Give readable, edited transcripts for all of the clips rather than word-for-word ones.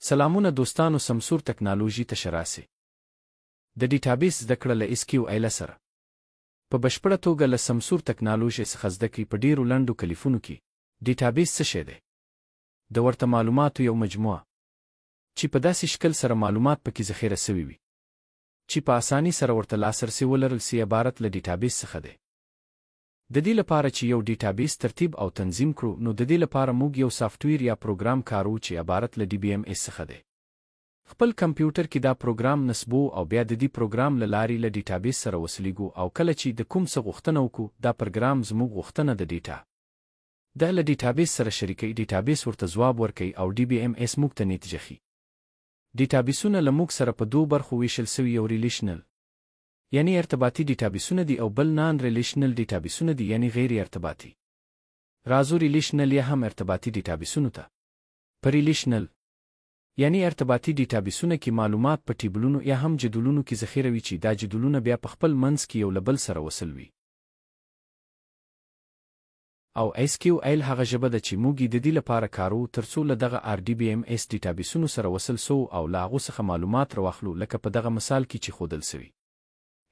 سلامونه دوستانو، سمسور تکنالوژي ته ښه راسئ. د ډیټابیس زده کړه له اس کیو ایل سره. په بشپړه توګه له سمسور تکنالوژي څخه زده کړئ په ډیرو لنډو کلیفونو کې. ډیټابیس څه شی دی؟ د ورته معلوماتو یو مجموعه چي په داسي شکل سره معلومات پکي ذخیره سوي وي چي په اساني سره ورته لاسرسی ولرل سي، عبارت له ډیټابیس څخه دی. ددې لپاره چي یو ډیټابیس ترتیب او تنظیم کړو، نو ددې لپاره موږ یو سافټویر یا پروګرام کاروو چي عبارت له ډي بي ایم ایس څخه دی. خپل کمپیوټر کي دا پروګرام نصبوو او بیا ددي پروګرام له لاري له ډیټابیس سره وصلیږو او کله چي د کوم څه غوښتنه وکو، دا پرګرام زموږ غوښتنه د ډیټا ده له ډیټابیس سره شریکوي، ډیټابیس ورته ځواب ورکوي او ډي بي ایم ایس موږ ته نیتجه ښي. ډیټابیسونه له موږ سره په دوو برخو ویشل سوي، یو ریلیشنل یعنی ارتباطي ډیټابیسونه دي او بل نان ریلیشنل ډیټابیسونه دي یعنی غیر ارتباطي. راځو ریلیشنل یا هم ارتباطي ډیټابیسونو ته. په ریلیشنل یعنی ارتباطي ډیټابیسونه کې معلومات په ټیبلونو یا هم جدولونو کې ذخیره وي چې دا جدولونه بیا په خپل منځ کې یو له بل سره وصل وي. او ایس کیو ایل هغه ژبه ده چې موږ یې ددې لپاره کاروو ترڅو له دغه آر ډي بي ایم ایس ډیټابیسونو سره وصل سو او له هغو څخه معلومات رواخلو لکه په دغه مثال کې چې ښودل سوي.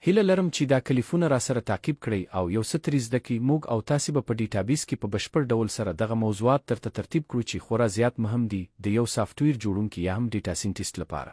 هیله لرم چي دا کلیفونه راسره تعقیب کړئ او یو څه تري زده کړي، موږ او تاسي به په ډیټابیس کي په بشپړ ډول سره دغه موضوعات درته ترتیب کړو چي خورا زیات مهم دي د یو سافټویر جوړونکي یاهم ډیټاسینټیسټ لپاره.